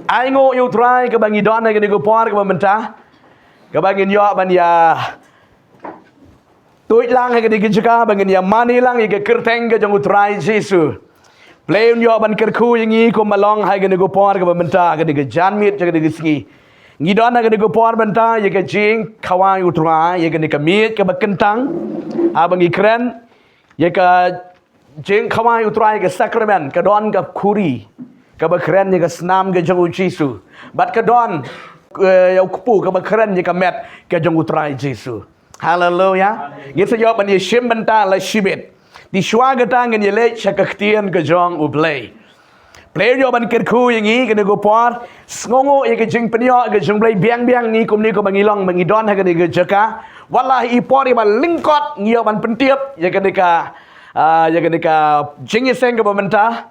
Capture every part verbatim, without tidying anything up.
Ai nguh ïa u Trai kaba ngi don ha kane ka por kaba mynta, kaba ngin ïoh ban ïa tuid lang ha kane ka jaka, ba ngin ïa mane lang ïa ka kyrteng ka jong u Trai Jisu. Blei un ïoh ban kyrkhu ïa ngi kumba long ha kane ka por kaba mynta, ha kane ka janmiet, ha kane ka sngi. Ngi don ha kane ka por mynta ïa ka jingkhawai u Trai, ïa kane ka miet kaba kyntang, haba ngi kren ïa ka jingkhawai u Trai, ka sakramen, ka don ka khuri kaba kren ïa ka snam ka jong u Jisu. Bad ka don, eh, ïa u kpu kaba kren ïa ka met ka jong u Trai Jisu. Haleluya. Ngin sa ïoh ban ïa shim bynta la shibit. Te shuwa kata ngin ïa leit sha ka ktien ka jong u Blei. Blei un ïoh ban kyrkhu ïa ngi kane ka por. Sngewnguh ïa ka jingpynïoh ka jong u Blei biang biang ngi kumne kumba ngi long, ba ngi don ha kane ka jaka. Wat la i por iba lyngkot ngi ïoh ban pyntip ïa kane ka, ah, ïa kane ka jingïaseng kaba mynta.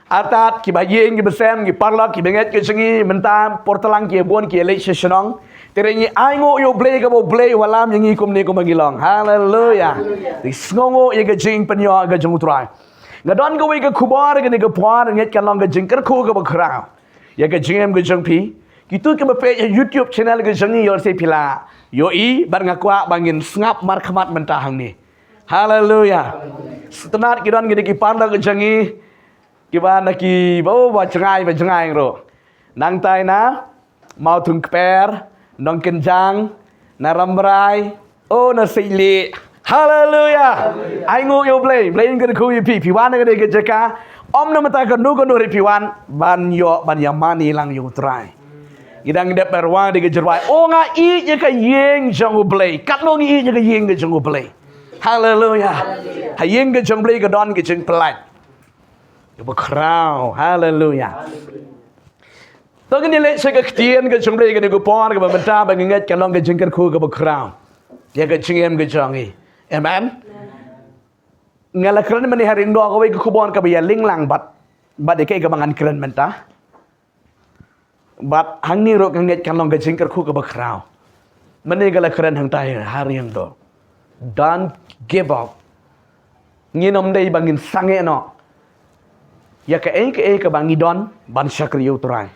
Artat kiba ïing kiba sem, ki paralok kiba ngeit ka jong ngi mynta, por tlang ki ïa bun ki ïa leit sha shnong. Te ngi ai nguh ïa u Blei kaba u Blei u wallam ïa ngi kumne kumba ngi long. Haleluya. Te sngewnguh ïa ka jingpynïoh ka jong u Trai. Nga don kawei ka khubor kane ka por, ngeit kan long ka jingkyrkhu kaba khraw ïa ka jingim ka jong phi. Kito kiba peit ha YouTube channel ka jong ngi, ïoh lehse phi la ïohi, bad nga kwah ba ngin sngap markhmat mynta hangne. Haleluya. Sngewtynnat ki don kine ki paralok ka jong ngi kiba na ki, oh, ba jngai, ba jngai ruh. Nangta na Mawthungkper, Nongkynjang, na Rambrai, oh, na Seilieh. Haleluya. Ai nguh ïa u Blei, Blei un kyrkhu ïa phi, phi wan ha kane ka jaka. Ym na mynta kano kano ruh phi wan ban ïoh ban ïa mane lang ïa u Trai. Ngi dang dep ban rwai da ka jingrwai, oh, nga ïeit ïa ka ïing jong u Blei. Katno ngi ïeit ïa ka ïing ka jong u Blei. Haleluya. Ha ïing ka jong u Blei ka don ka jingpyllait kaba khraw. Haleluya. To ngin ïa leit sha ka ktien ka jong u Blei kane ka por kaba mynta, ba ngi ngeit kan long ka jingkyrkhu kaba khraw ïa ka jingim ka jong ngi. Amen. Nga la kren mynne ha ring doh kawei ka khubor kaba ïa link lang bad, bad ïa kaei kaba ngan kren mynta. Bad hangne ruh nga ngeit kan long ka jingkyrkhu kaba khraw. Mynne nga la kren hangtai ha ring doh. Don't give up. Ngin ym dei ba ngin sangeh noh ïa kaei kaei kaba ngi don ban shakri ïa u Trai.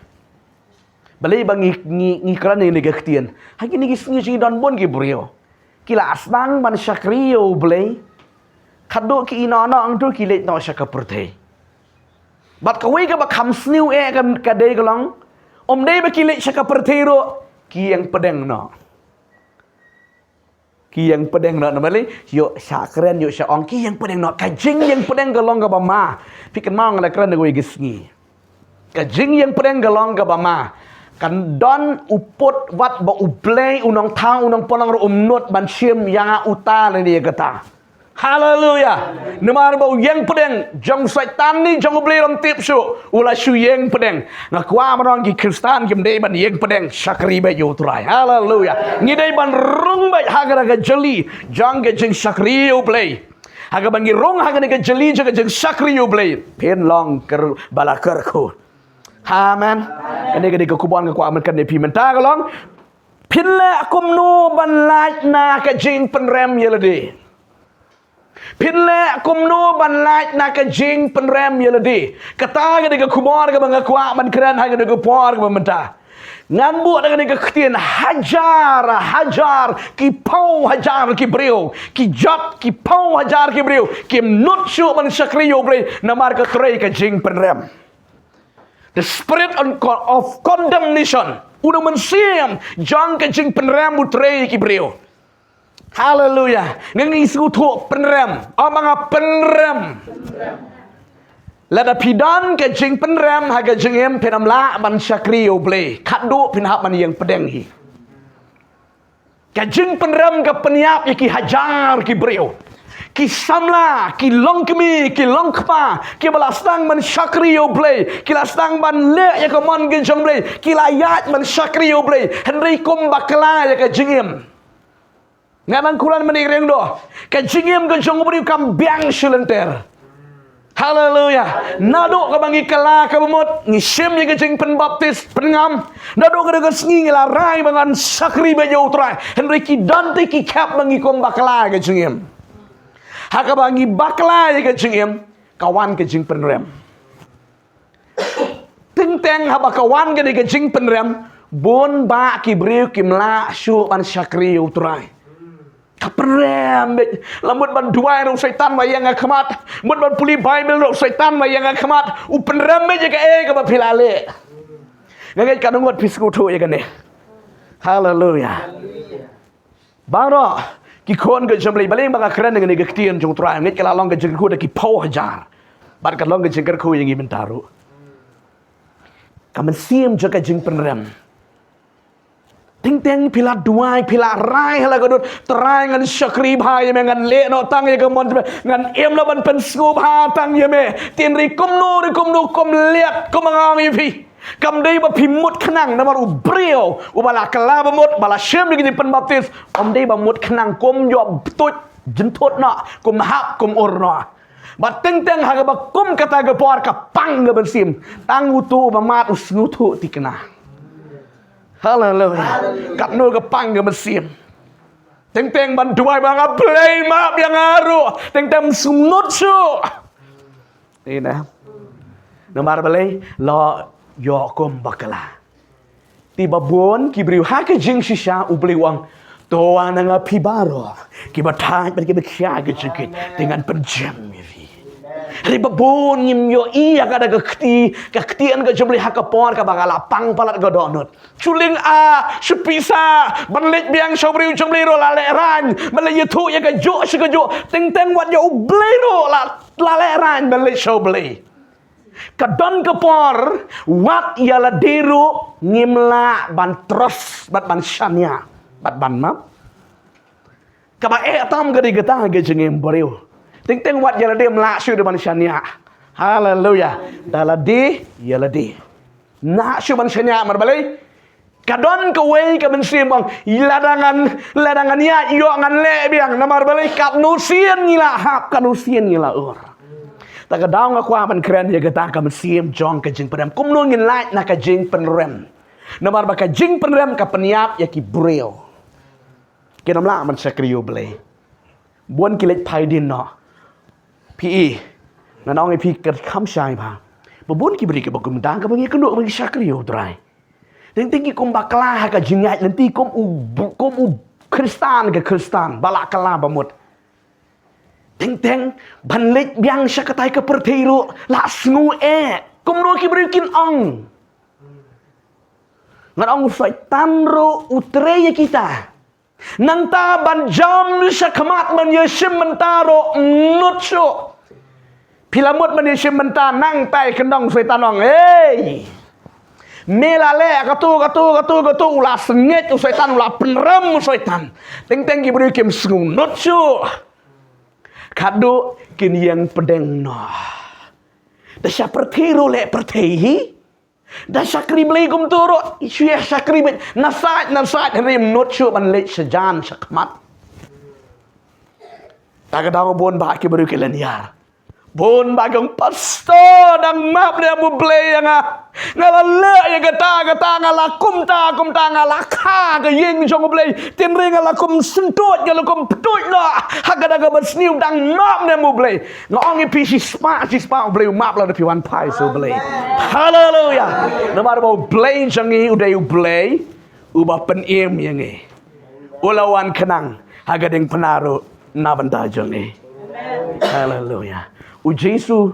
Balei ba ngi, ngi, ngi kren ïa kane ka ktien? Ha kine ki sngi ngi don bun ki briew ki la sdang ban shakri ïa u Blei. Khadduh ki ïehnoh noh hangto ki leit noh sha ka pyrthei. Bad kawei kaba kham sniew eh ka, ka dei ka long, ym dei ba ki leit sha ka pyrthei ruh, ki ïeng pdeng noh. Ki ïeng pdeng noh, namar lei, ïoh sha kren, ïoh sha ong, ki ïeng pdeng noh. Ka jingïeng pdeng ka long kaba ma. Phi kynmaw nga la kren ha kawei ka sngi. Ka jingïeng pdeng ka long kaba ma. Kan don u pud wat ba u Blei, u Nongthaw, u Nongpynlong ruh um nud ban shim ïa nga uta lane ïa kata. Haleluya. Namar ba u ïeng pdeng jong Soitan ne jong u Blei ym tip shuh, u la shu ïeng pdeng. Nga kwah ban ong ki Khristan kim dei ban ïeng pdeng, shakri beit ïa u Trai. Haleluya. Ngi dei ban rung beit ha kane ka jylli jong ka jingshakri ïa u Blei. Ha kaba ngi rung ha kane ka jylli jong ka jingshakri ïa u Blei, phin long kyrkhu, ba la kyrkhu. Amen. Kane ka dei ka khubor nga kwah ban kren ïa phi mynta ka long, phin leh kumno ban lait na ka jingpynrem ïa lade. Phin leh kumno ban lait na ka jingpynrem ïa lade. Kata ka dei ka khubor kaba nga kwah ban kren ha kane ka por kaba mynta. Ngan buh da kane ka ktien, hajar hajar ki phew hajar ki briew, ki jot ki phew hajar ki briew kim nud shuh ban shakri ïa u Blei namar ka trei ka jingpynrem. The spirit of con-, of condemnation. U nongmynsiem jong ka jingpynrem u trei ki briew. Haleluya. Nga ngi sngewthuh pynrem. Ong ba nga pynrem. Lada phi don ka jingpynrem ha ka jingim, phin ym lah ban shakri ïa u Blei. Khadduh phin hap ban ïeng pdeng hi. Ka jingpynrem ka pynïap ïa ki hajar ki briew. Ki samla, ki longkmie, ki longkpa, kiba la sdang ban shakri ïa u Blei, ki la sdang ban leh ïa ka mon ka jong u Blei, ki la ïaid ban shakri ïa u Blei, hynrei kum bakla ïa ka jingim. Nga nang kular mynne ring doh, ka jingim ka jong u briew kam biang shilynter. Haleluya. Naduh kaba ngi kylla kaba mut, ngi shim ïa ka jingpynbaptis, pynngam. Naduh kata ka sngi ngi la rai ba ngan shakri beit ïa u Trai. Hynrei ki don te ki khep ba ngi kum bakla ïa ka jingim. Ha kaba ngi bakla ïa ka jingim, ka wan ka jingpynrem. Teng teng haba ka wan kane ka jingpynrem, bun bah ki briew kim lah shuh ban shakri ïa u Trai. Ka pynrem beit, la mut ban duwai ruh u Soitan ba ïeng ha khmat, mut ban pule Baibl ruh u Soitan ba ïeng ha khmat, u pynrem beit ïa kaei kaba phi la leh. Nga ngeit katno ngut phi sngewthuh ïa kane. Haleluia. Baroh ki khun ka jong U Blei, balei ba nga kren ïa kane ka ktien jong u Trai, nga ngeit ka la long ka jingkyrkhu da ki phew hajar. Bad ka long ka jingkyrkhu ïa ngi mynta ruh. Ka mynsiem jong ka jingpynrem. Teng teng phi la duwai, phi la rai ha la ka dohnud, Trai ngan shakri bha ïa me, ngan leh noh tang ïa ka mon jong me, ngan im noh ban pynsngewbha tang ïa me. Hynrei kumno re kumno, kum leh kumba nga ong ïa phi. Kam dei ba phi mut khnang, namar u briew uba la kylla ba mut, ba la shim ïa ka jingpynbaptis, um dei ba mut khnang, kum ïoh btuid jynthut noh, kum hap, kum ur noh. Bad teng teng ha kaba kum kata ka por ka pang ka mynsiem. Tang uto uba mad u sngewthuh thikna. Haleluia. Katno ka pang ka mynsiem. Teng teng ban duwai ba nga, Blei map ïa nga ruh. Teng teng sngewnud shuh. Ïa na. Namar balei, la ïoh kum bakla. Te ba bun ki briew ha ka jingshisha U Blei u ong, to wan na nga phi baroh kiba thait bad kiba khia ka jingkit, te ngan pynjem ïa phi. Hynrei ba bun ngim ïohi ïa kata ka kti, ka ktien ka jong U Blei ha ka por kaba ka la pang palat ka dohnud. Shu lyngngoh, shu pisa, ban leit biang sha u briew jong U Blei ruh la lehraiñ, ban leit ïathuh ïa kajuh sha kajuh, teng teng wat ïa U Blei ruh la, la lehraiñ ban leit sha U Blei. Ka don ka por, wat ïa lade ruh ngim lah ban trust, bad ban shaniah, bad ban map. Kaba eh tam ka dei kata ka jingim briew. Teng teng wat ïa lade ym lah shuh ban shaniah. Haleluia. Da lade, ïa lade. Ym lah shuh ban shaniah namar balei. Ka don kawei ka mynsiem ba ong, lada ngan, lada ngan ïaid ïoh ngan leh biang, namar balei katno sien ngi la hap, katno sien ngi la ur. Ta ka daw nga kwah ban kren ïa kata ka mynsiem jong ka jingpynrem. Kumno ngin lait na ka jingpynrem. Namar ba ka jingpynrem ka pynïap ïa ki briew. Kim lah ban shakri ïa U Blei. Bun ki leit phai dien noh. Phi i. Ngan ong ïa phi ka kham shai bha. Ba bun ki briew kiba kumta kaba ngi kynduh ba ngi shakri ïa U Trai. Teng teng ki kum bakla ha ka jingïaid lynti kum u, kum u Khristan ka Khristan, ba la kylla ba mut. Teng teng ban leit biang sha katei ka pyrthei ruh la sngew eh. Kumno ki briew kin ong. Ngan ong Soitan ruh u trei ïa kita. Nangta ban jam sha khmat ban ïashim mynta ruh nud shuh. Phi la mut ban ïashim mynta, nangta i kyndong Soitan ong, ei. Me la leh katu, katu, katu, katu, u la sngewbha u Soitan, u la pynrem u Soitan. Teng teng ki briew kim sngewnud shuh. Katno kin ïeng pdeng noh. Da sha pyrthei ruh leh pyrthei hi. Da shakri Blei kumta ruh, shu ïa shakri beit, na sait, na sait, hynrei ym nud shuh ban leit shajan shakhmat. Ta ka daw bun bah ki briew ki lynñiar. Bun bah ki ong, Pastor, dang map ne em U Blei ïa nga. Nga la leh ïa kata, kata, nga la kumta, kumta, nga la kha ka ïing jong U Blei. Hynrei nga la kum syntuid, nga la kum pyntuid noh. Ha kata kaba sniew, dang map ne em U Blei. Nga ong ïa phi shispah, shispah U Blei u map lada phi wan phai sha U Blei. Haleluia. Namar ba U Blei jong ngi u dei U Blei uba pynim ïa ngi. U la wan khnang ha ka diengphna ruh na bynta jong ngi. Haleluia. U Jisu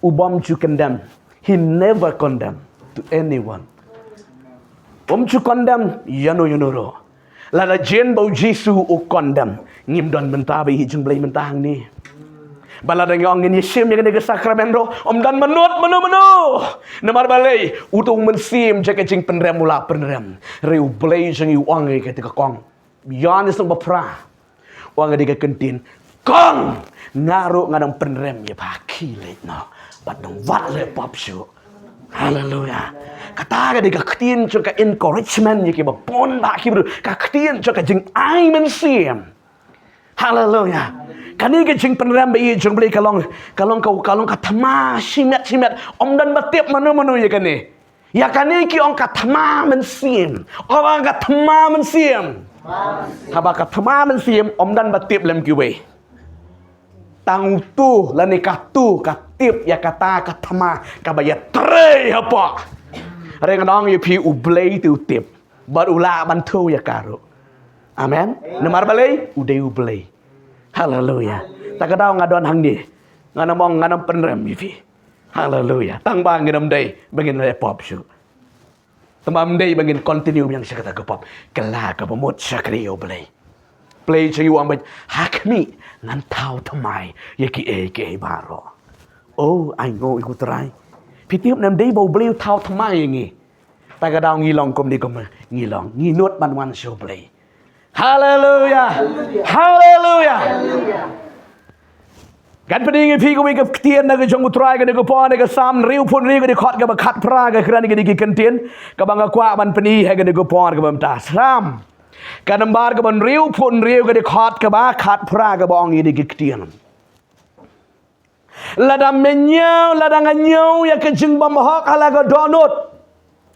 u bym ju condemn. He never condemn to anyone. Um ju condemn ïano ïano ruh. Lada jin ba U Jisu u condemn, ngim don bynta ba ïeit jong U Blei mynta hangne. Ba lada ngi ong ngin ïashim ïa kane ka sakramen ruh, um don mano mano mano. Namar balei, uto u mynsiem jong ka jingpynrem u la pynrem. Hynrei U Blei jong ngi u ong ïa kata ka kong. Ïoannis lynnong ba phra. Ong ïa ka ktien, kong, nga ruh nga dang pynrem ïa pha, khie leit noh. Bad ym wat leh pap shuh. Haleluia. Kata ka dei ka ktien jong ka encouragement ïa kiba bun bah ki briew. Ka ktien jong ka jingai mynsiem. Haleluia. Kane ka jingpynrem ba ïeit jong U Blei ka long, ka long ka, ka long ka thma shimet shimet. Ym don ba tip mano mano ïa kane. Ïa kane ki ong ka thma mynsiem. Ong ka thma mynsiem. Haba ka thma mynsiem, ym don ba tip lem kiwei. Tang uto lane kato ka tip ïa kata ka thma kaba ïatrei hapoh. Hynrei ngan ong ïa phi, U Blei te u tip. Bad u lah ban thew ïa ka ruh. Amen. Namar balei? U dei U Blei. Haleluya. Ta ka daw nga don hangne, ngan ym ong, ngan ym pynrem ïa phi. Haleluya. Tang ba ngin ym dei ba ngin leh pop shuh. Te ym dei ba ngin continue biang sha kata ka pop. Kylla kaba mut shakri ïa U Blei. Blei jong ngi u ong ba ha khmih ngan thaw thymmai ïa kiei kiei baroh. Oh, ai nguh ïa U Trai. Phi tip, ym dei ba U Blei u thaw thymmai ïa ngi. Ta ka daw ngi long kumne, kum ngi long, ngi nud ban wan sha U Blei. Haleluya. Haleluya. Ngan pyni ïa phi kawei ka ktien na ka jong U Trai, kane ka por, na ka Salm hynriewphew hynriew, ka dkhot kaba khatphra, ka kren ïa kine ki kyntien kaba nga kwah ban pyni ha kane ka por kaba mynta. Salm ka nambar kaba hynriewphew hynriew, ka dkhot kaba khatphra, kaba ong ïa kine ki ktien. Lada me ñiew, lada nga ñiew ïa ka jingbymhok ha la ka dohnud,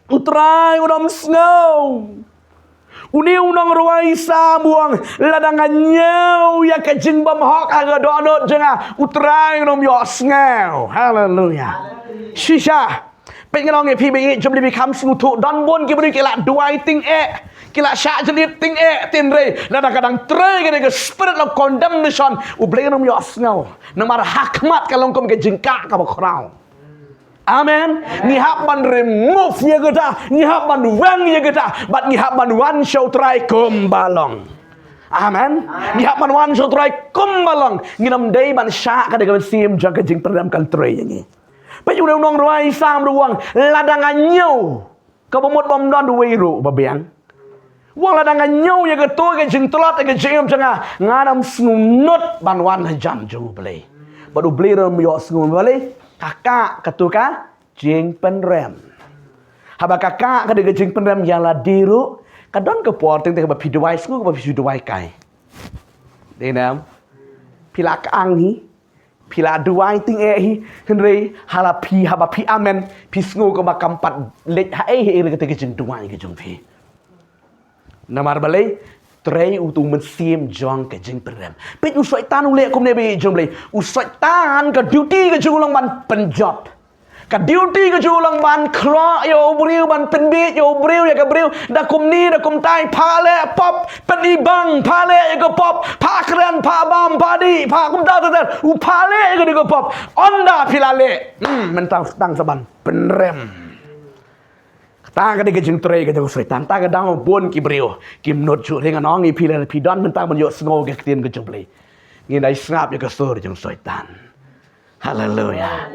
U Trai un ym sngew. Une u nongrwai Salm u ong, lada nga ñiew ïa ka jingbymhok ha ka dohnud jong nga, U Trai un ym ïohsngew. Haleluya. Shisha. Peit, ngan ong ïa phi ba ïeit jong U Blei, phi kham sngewthuh, don bun ki briew ki la duwai tyngeh, ki la shah jingit tyngeh, hynrei lada ka dang trei kane ka spirit of condemnation, U Blei un ym ïohsngew. Namar ha khmat ka long kum ka jingkah kaba khraw. Amen. Ngi hap ban remove ïa kata, ngi hap ban weng ïa kata, bad ngi hap ban wan sha U Trai kumba long. Amen. Ngi hap ban wan sha U Trai kumba long. Ngin ym dei ban shah ka dei ka mynsiem jong ka jingpynrem kan trei ïa ngi. Peit, une u nongrwai Salm ruh u ong, lada nga ñiew, kaba mut ba ym don uwei ruh ba biang. U ong lada nga ñiew ïa kato ka jingtlot ha ka jingim jong nga, ngan ym sngewnud ban wan hajan jong U Blei. Bad U Blei ruh um ïohsngew, balei? Ka kah kato ka jingpynrem. Haba ka kah ka dei ka jingpynrem ïa lade ruh, ka don ka por teng teng kaba phi duwai sngew, kaba phi duwai kai. Dei ne em? Phi la kang hi, phi la duwai tyngeh hi, hynrei ha la phi, haba phi amen, phi sngew kumba kam pat leit haei haei ruh kata ka jingduwai ka jong phi. Namar balei? Trei uto u mynsiem jong ka jingpynrem. Peit, u Soitan u leh kumne, ba ïeit jong U Blei. U Soitan ka duty ka jong u long ban pynjot. Ka duty ka jong u long ban khroh ïa u briew, ban pynbieit ïa u briew, ïa ka briew. Da kumne, da kumtai, pha leh pop, pynibang, pha leh ïa ka pop, pha kren, pha bam, pha dih, pha kumta ter ter. U pha leh ïa ka dei ka pop. Ynda phi la leh, hmm, mynta tang sa ban pynrem. Kata ka dei ka jingtrei ka jong u Soitan. Ta ka daw bun ki briew kim nud shuh. Hynrei ngan ong ïa phi, lada phi don mynta ban ïohsngew ka ktien ka jong U Blei, ngin ïa sngap ïa ka sur jong u Soitan. Haleluya.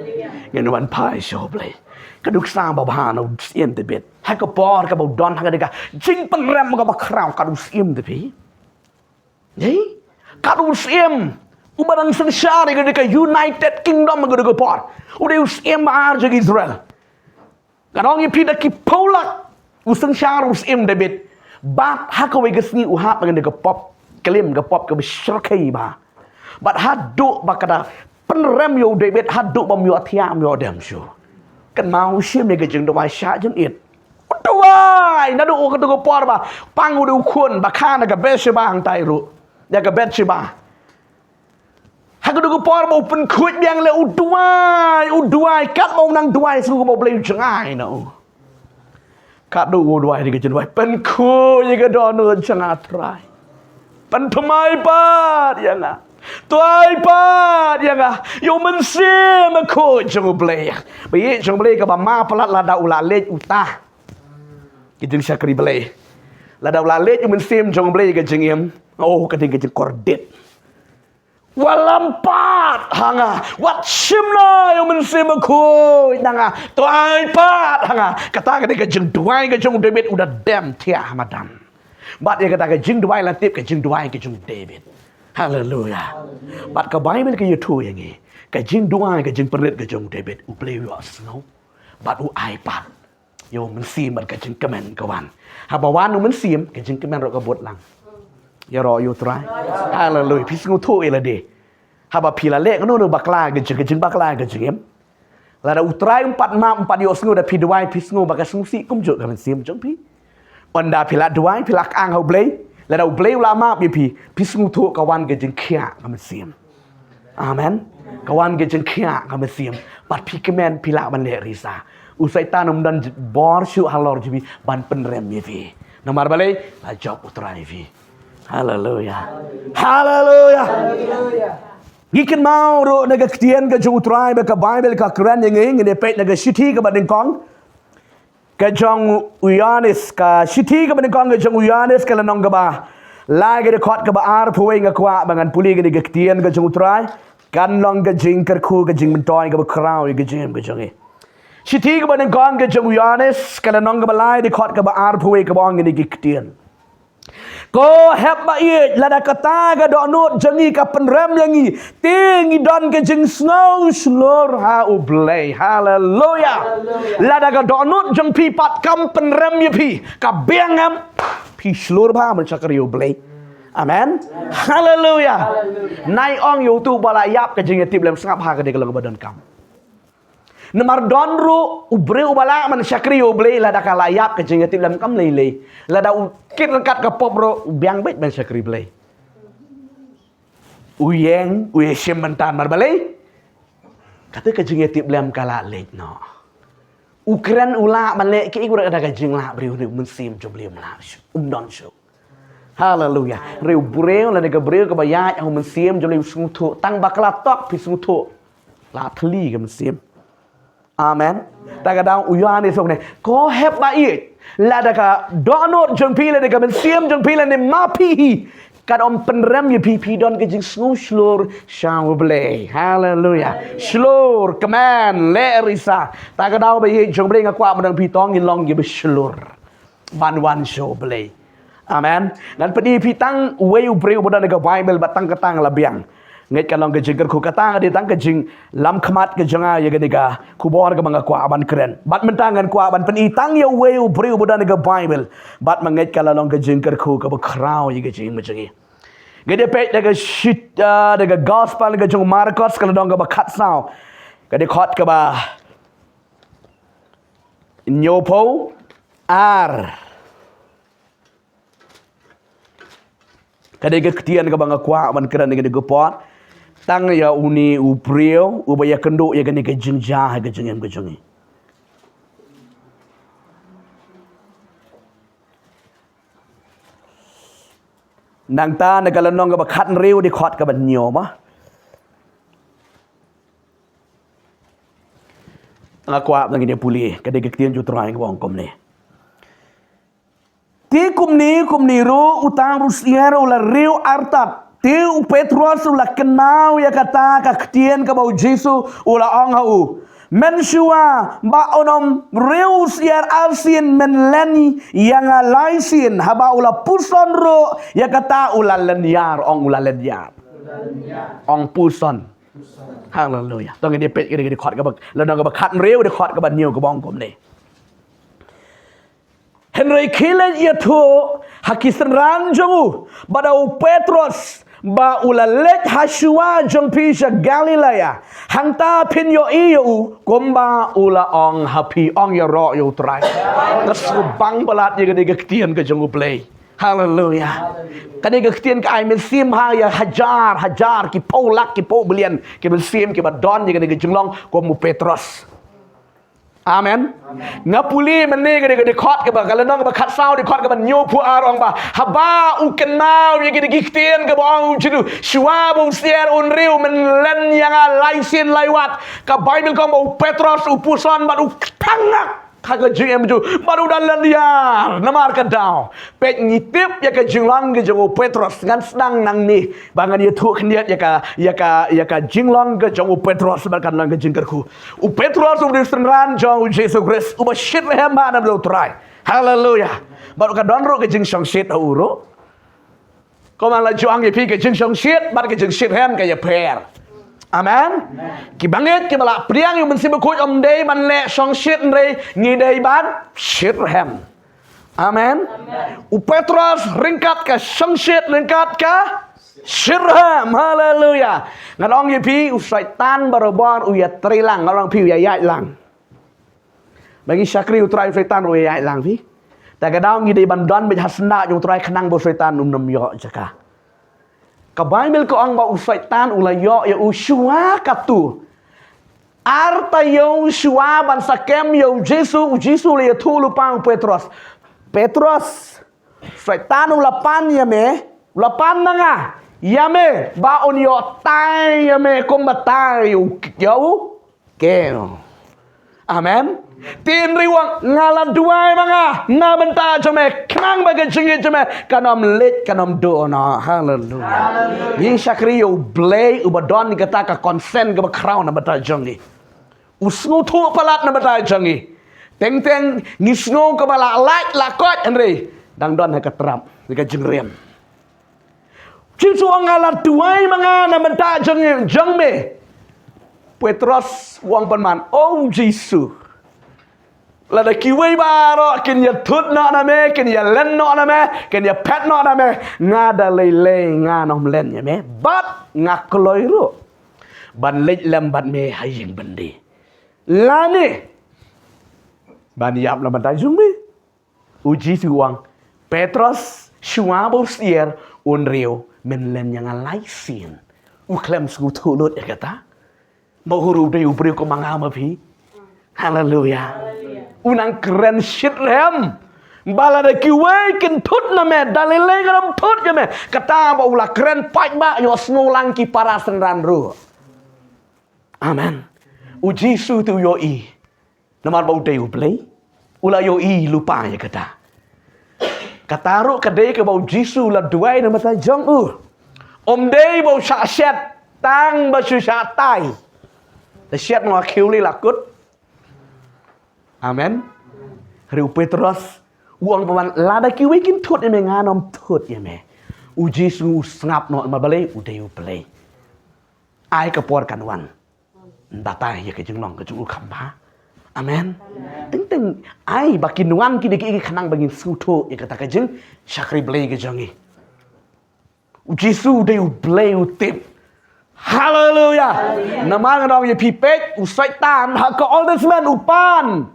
Ngin wan phai sha U Blei. Ka nuksa babha na u Syiem David, ha ka por kaba u don ha ka dei ka jingpynrem kaba khraw, ka u Syiem David. Ei? Ka u Syiem uba dang synshar ïa ka dei ka United Kingdom ha ka dei ka por. U dei u Syiem ba ar jong Israel. Ngan ong ïa phi, da ki phew lak u synshar u Syiem David. Bad ha kawei ka sngi u hap ha kane ka pop klim, ka pop kaba shyrkhei bha. Bad haduh ba ka da pynrem ïa u David, haduh bym ïohthiah, bym ïoh dem shuh. Kynmaw, u shim ïa ka jingduwai shah jingit. U duwai naduh kato ka por ba pang u dei u khun, ba kha na ka Bathsheba hangtai ruh. Ïa ka Bathsheba. Ha kato ka por ba u pynkhuid biang leh, u duwai, u duwai, katba u nang duwai, shu kumba U Blei u jngai na u. Katba u duwai, dei ka jingduwai, pynkhuid ïa ka dohnud jong nga, Trai. Pynthymmai pat ïa nga. Duwai pat ïa nga. Ïa u Mynsiem Bakhuid jong U Blei. Ba ïeit jong U Blei, kaba ma palat lada u la leit uta ka jingshakri Blei. Lada u la leit u Mynsiem jong U Blei ha ka jingim, oh, ka dei ka jingkordit. Wallam pat ha nga, wat shim noh ïa u Mynsiem Bakhuid na nga, duwai pat ha nga. Kata ka dei ka jingduwai ka jong u David, u da dem thiah ha madan. Bad ïa kata ka jingduwai la tip ka jingduwai ka jong u David. Haleluya. Bad ka Baibl ka ïathuh ïa ngi, ka jingduwai, ka jingpynrit ka jong u David, U Blei u ïohsngew. Bad u ai pat ïa u Mynsiem bad ka jingkmen ka wan. Haba wan u Mynsiem, ka jingkmen ruh ka bud lang. Ïaroh ïa u Trai. Haleluya. Phi sngewthuh ïa lade. Haba phi la leh kano kano bakla ka jing, ka jingbakla ka jingim, lada u Trai um pat map, um pat ïohsngew, da phi duwai, phi sngew ba ka sngewsih kumjuh ka mynsiem jong phi. Ynda phi la duwai, phi la kang ha U Blei, lada U Blei u la map ïa phi, phi sngewthuh ka wan ka jingkhiah ka mynsiem. Amen. Ka wan ka jingkhiah ka mynsiem. Bad phi kmen phi lah ban leh risa. U Soitan um don bor shuh halor jong phi ban pynrem ïa phi. Namar balei? La jop U Trai ïa phi. Haleluya. Haleluya. Ngi kynmaw ruh na ka ktien ka jong U Trai ba ka Baibl ka kren ïa ngi, ngin ïa peit na ka shithi kaba nyngkong ka jong u Ïoannis, ka shithi kaba nyngkong ka jong u Ïoannis, ka lynnong kaba lai, ka dkhot kaba arphew wei. Nga kwah ba ngan pule kane ka ktien ka jong U Trai, kan long ka jingkyrkhu, ka jingmyntoi kaba khraw ïa ka jingim ka jong ngi. Shithi kaba nyngkong ka jong u Ïoannis, ka lynnong kaba lai, dkhot kaba arphew wei, kaba ong kane ka ktien: Ko hep ba ïeit, lada kata ka dohnud jong ngi ka pynrem ïa ngi, te ngi don ka jingsngew shlur ha U Blei. Haleluya. Lada ka dohnud jong phi pat kam pynrem ïa phi, ka biang em, phi shlur bha ban shakri U Blei. Amen. Haleluya. Nai ong ïa uto uba la ïap ka jingïatiplem, sngap ha ka dei ka long ba donkam. Namar don ruh u briew uba lah ban shakri U Blei, lada ka la ïap ka jingïatiplem kam lei lei. Lada u kit ryngkat ka pop ruh, u biang beit ban shakri Blei. U ïeng, u ïashim bynta, namar balei? Kata ka jingïatiplem ka la leit noh. U kren u lah ban leh kiei kiei ruh, kata ka jinglah briew ne u Mynsiem jong U Blei um lah shuh, um don shuh. Haleluya. Hynrei u briew lane ka briew kaba ïaid ha u Mynsiem jong U Blei u sngewthuh, tang ba ka la tok phi sngewthuh. La thli ka mynsiem. Amen. Ta ka daw u Ïoannis u ong ne, ko hep ba ïeit, lada ka dohnud jong phi lane ka mynsiem jong phi lane ma phi hi, kan ym pynrem ïa phi, phi don ka jingsngew shlur sha U Blei. Haleluya. Shlur, kmen, leh risa. Ta ka daw ba ïeit jong U Blei, nga kwah ba dang phi tong ngin long kiba shlur ban wan sha U Blei. Amen. Ngan pyni phi tang uwei u briew uba don ha ka Baibl, bad tang kata nga la biang. Ngeit ka long ka jingkyrkhu, kata ka dei tang ka jinglamkhmat ka jong nga ïa kane ka khubor kaba nga kwah ban kren. Bad mynta ngan kwah ban pyni tang ïa uwei u briew uba don ha ka Baibl, bad ma ngeit ka la long ka jingkyrkhu kaba khraw ïa ka jingim ka jong ngi. Ngeit, ïa peit da ka shit, ah, da ka Gospel ka jong u Markos, ka lynnong kaba khatsaw, ka dkhot kaba hynñiewphew ar. Ka dei ka ktien kaba nga kwah ban kren ïa kane ka por tang ïa une u briew uba ïakynduh ïa kane ka jingjia ha ka jingim ka jong ngi. Nangta na ka lynnong kaba khathynriew, dkhot kaba hynñiew, ma nga kwah ba ngin ïa pule, ka dei ka ktien jong U Trai kaba ong kumne. Te kumne kumne ruh, uta u syiar u la riew artat. Te u Petros u la kynmaw ïa kata ka ktien kaba U Jisu u la ong ha u: Mynshuwa ba un ym riew syiar arsien, men len ïa nga laisien. Haba u la puson ruh ïa kata, u la lynñiar. Ong u la lynñiar. Ong puson. Haleluya. To ngin ïa peit ïa kane ka dkhot kaba, lynnong kaba khathynriew, dkhot kaba hynñiew, kaba ong kumne: Hynrei khie leit ïathuh ha ki synran jong u, bad ha u Petros, ba u la leit ha shuwa jong phi sha Galilea. Hangta phin ïohi ïa u kumba u la ong ha phi. Ong ïaroh ïa U Trai. Nga sngewbang palat ïa kane ka ktien ka jong U Blei. Haleluya. Kane ka ktien ka ai mynsiem ha ïa hajar hajar, ki phew lak, ki phew billion ki mynsiem kiba don ïa kane ka jinglong kum u Petros. Amen. Nga pule mynne ka dei ka dkhot kaba, ka lynnong kaba khatsaw, dkhot kaba hynñiewphew ar, ong ba haba u kynmaw ïa kine ki ktien kaba ong U Jisu, shuwa ba u syiar un riew, men len ïa nga laisien laiwat. Ka Baibl ka ong ba u Petros u puson bad u thangak ha ka jingim jong u bad u da lynñiar. Namar ka daw, peit, ngi tip ïa ka jinglong ka jong u Petros. Ngan sdang nangne ba ngan ïathuh khyndiat ïa ka, ïa ka, ïa ka jinglong ka jong u Petros bad kan long ka jingkyrkhu. U Petros u dei u synran jong U Jisu Khrist uba shitrhem ha naba U Trai. Haleluya. Bad ka don ruh ka jingshongshit ha u ruh. Kumba la ju ong ïa phi, ka jingshongshit bad ka jingshitrhem ka ïapher. Amen. Ki bangeit kiba la pdiang ïa u Mynsiem Bakhuid ym dei ban leh shongshit, hynrei ngi dei ban shitrhem. Amen. U Petros ryngkat ka shongshit, ryngkat ka shitrhem. Haleluya. Ngan ong ïa phi, u Soitan barabor u ïatrei lang, ngan ong ïa phi, u ïaïaid lang. Ba ngi shakri U Trai, u Soitan ruh u ïaïaid lang, phi. Ta ka daw ngi dei ban don beit ha syndah jong U Trai khnang ba u Soitan un ym ïoh jaka. Ka Baibl ka ong ba u Soitan u la ïoh ïa u shuwa katto. Ar taïew shuwa ban sa kem ïa u Jisu, u Jisu u la ïathuh lypa ïa u Petros. Petros, Soitan u la pan ïa me, u la pan na nga, ïa me, ba un ïoh tai ïa me kumba tai ïa u, ïa u kew. Amen. Te hynrei u ong nga la duwai ma nga na bynta jong me, khnang ba ka jingngeit jong me kan ym leit, kan ym duh noh. Haleluya. Ngi shakri ïa u Blei uba don kata ka consent kaba khraw na bynta jong ngi. U sngewthuh palat na bynta jong ngi. Teng teng ngi sngew kaba la lait la koit, hynrei dang don ha ka trap, ha ka jingrem. Jisu u ong nga la duwai ma nga na bynta jong, jong me. Petros u ong pynban, o Jisu, lada kiwei baroh kin ïathut noh na me, kin ïalen noh na me, kin ïaphet noh na me, nga da lei lei ngan ym len ïa me. Bad nga kloi ruh ban leit lem bad me ha ïing byndi, lane ban ïap na bynta jong me. U Jisu u ong, Petros, shuwa ba u syier, un riew men len ïa nga lai sien. U khlem sngewthuh lut ïa kata. Ba u ruh u dei u briew kum ma nga ma phi. Haleluya. U nang kren shitrhem ba lada kiwei kin thut na me, da lei lei ngan ym thut ïa me. Kata ba u la kren paidbah, ïohsngew lang ki para synran ruh. Amen. U Jisu te u ïohi. Namar ba u dei u Blei, u la ïohi lypa ïa kata. Kata ruh ka dei kaba u Jisu u la duwai na bynta jong u. Ym dei ba u shah shet, tang ba shu shah tai. Te shet mo khiew lei la kut. Amen. Hynrei u Petros u ong pynban, lada kiwei kin thut ïa me, ngan ym thut ïa me. U Jisu u sngap noh namar balei, u dei u Blei. Ai ka por kan wan. Batai ïa ka jinglong ka jong u kham bha. Amen. Teng teng ai ba kin wan kine kiei kiei khnang ba ngin sngewthuh ïa kata ka jingshakri Blei ka jong ngi. U Jisu u dei u Blei u tip. Haleluya. Namar nga ong ïa phi, peit, u Soitan ha ka Old Testament u pan.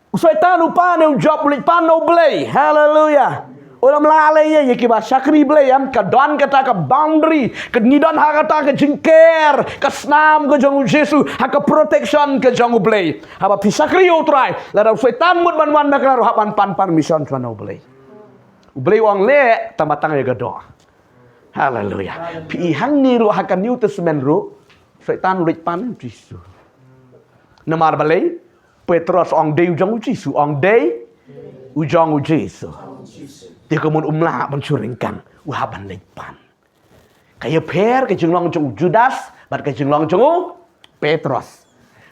U Soitan u pan ïa u Job, u leit pan na u Blei. Haleluya. U lam lah leh ïa, ïa kiba shakri Blei, em, ka don kata ka boundary, ka ngi don ha kata ka jingker, ka snam ka jong u Jisu, ha ka protection ka jong u Blei. Haba phi shakri ïa u Trai, lada u Soitan mut ban wan bakla ruh hap ban pan permission shuwa na u Blei. U Blei u ong leh, tang ba tang ïa ka doh. Haleluya. Phi i hangne ruh ha ka New Testament ruh, Soitan u leit pan u Jisu. Namar balei? Petros ong dei u jong u Jisu, ong dei u jong u Jisu. Te kumno um lah ban shu ryngkang, u hap ban leit pan. Ka ïapher ka jinglong jong u Judas bad ka jinglong jong u Petros.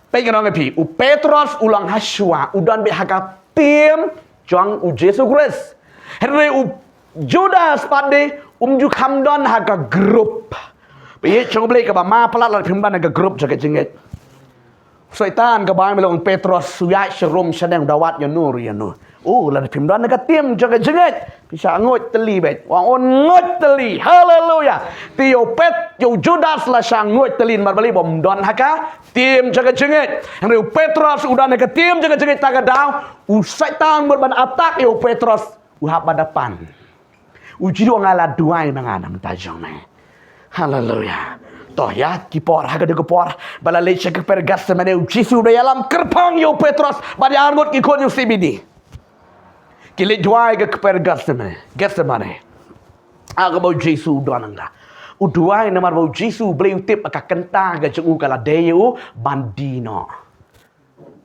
Peit nga ong ïa phi, u Petros u long ha shuwa, u don beit ha ka team jong u Jisu Khrist. Hynrei u Judas pat de um ju kham don ha ka group. Peit jong u Blei kaba ma palat lada phim don ha ka group jong ka jingngeit. Soitan kaba ong, Petros, u ïaid sharum shaneng, u da wad ïano ruh ïano. Oh, lada phim don ha ka team jong ka jingngeit, phi shah nguid tylli beit. Wan un nguid tylli. Haleluya. Te ïa u Pet, ïa u Judas la shah nguid tylli namar balei? Ba um don ha ka team jong ka jingngeit. Hynrei u Petros u don ha ka team jong ka jingngeit, ta ka daw u Soitan mut ban attack ïa u Petros, u hap ban da pan. U Jisu u ong nga la duwai ma nga na bynta jong me. Haleluya. To ïa ki por, ha ka dei ka por ba la leit sha ka kper Gethsemane, u Jisu u da ïalam kyrpang ïa u Petros bad ïa arngut ki khun ïa u Sebedi. Ki leit duwai ka kper Gethsemane, Gethsemane. Ha kaba u Jisu u don nga. U duwai namar ba u Jisu u Blei u tip ba ka kynta ka jong u ka la dei ïa u ban die noh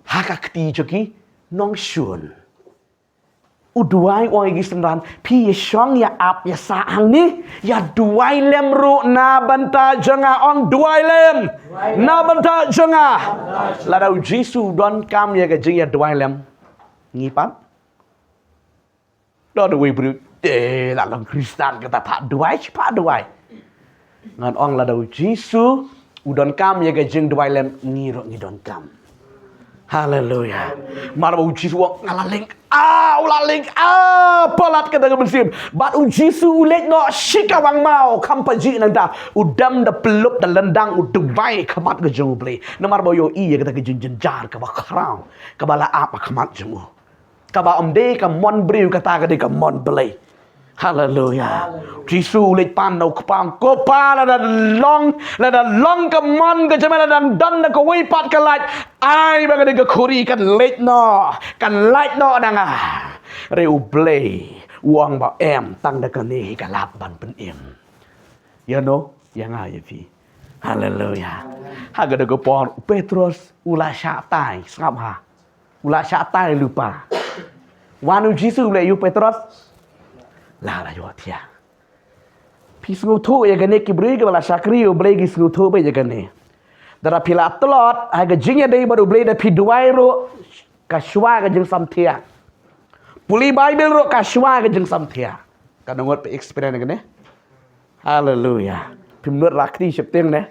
ha ka kti jong ki nongshun. U duwai u ong ïa ki synran, phi ïa shong ïa ap ïa sah hangne, ïa duwai lem ruh na bynta jong nga, ong duwai lem na bynta jong nga. Lada u Jisu u donkam ïa ka jingïaduwai lem, ngi pat? Don uwei u briew te la long Khristan kata, pat duwai, pat duwai. Ngan ong lada u Jisu u donkam ïa ka jingduwai lem, ngi ruh ngi donkam. Haleluya. Mar ba u Jisu u ong nga la lynga, u la lynga palat kata ka mynsiem. Bad u Jisu u leit noh shi kawang maw, kham pajih nangta. U dem da pyllup da lyndang, u duwai khmat ka jong u Blei. Namar ba u ïohi ïa kata ka jingjynjar kaba khraw kaba la ap ha khmat jong u. Kaba ym dei ka mon briew, kata ka dei ka mon Blei. Haleluya. Jisu u leit pan na u Kpa, ko Pa, lada long, lada long ka mon ka jingmut, lada don da kawei pat ka lait, ai ba kane ka khuri kan leit noh, kan lait noh na nga. Hynrei U Blei u ong ba em, tang da kane hi ka lap ban pynim. Ïa no, ïa nga ïa phi. Haleluya. Ha kata ka por u Petros u la shah tai, sngap ha. U la shah tai lypa. Wan u Jisu u leh ïa u Petros, la la ïohthiah. Phi sngewthuh ïa kane, ki briew kiba la shakri ïa U Blei ki sngewthuh bha ïa kane. Lada phi la tlot ha ka jingïadei bad U Blei, da phi duwai ruh ka shuwa ka jingsamthiah. Pule Baibl ruh ka shuwa ka jingsamthiah. Katno ngut phi experience ïa kane? Haleluya. Phim nud rakri sheptieng ne.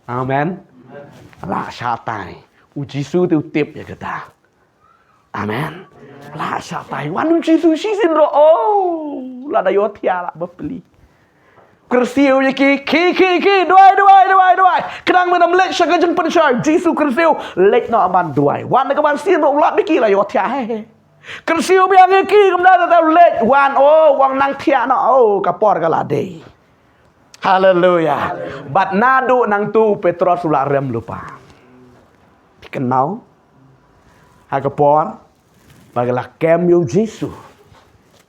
Amen. La shah tai. U Jisu te u tip ïa kata. Amen. La shah tai. Wan u Jisu shisien ruh, oh, lada ïohthiah lah bapli. Kyrsiew ïa ki, ki, ki, ki, duwai, duwai, duwai, duwai. Khnang ba ngam leit sha ka jingpynshoi. Jisu kyrsiew, leit noh ban duwai. Wan na ka ban sien ruh u lap ïa ki, la ïohthiah, he, he. Kyrsiew biang ïa ki, kumta, ta, ta, leit, wan, oh, wan nang thiah noh, oh, ka por ka la dei. Haleluya. Bad naduh nangtu u Petros u la rem lypa. Phi kynmaw? Ha ka por ba ka la kem ïa u Jisu,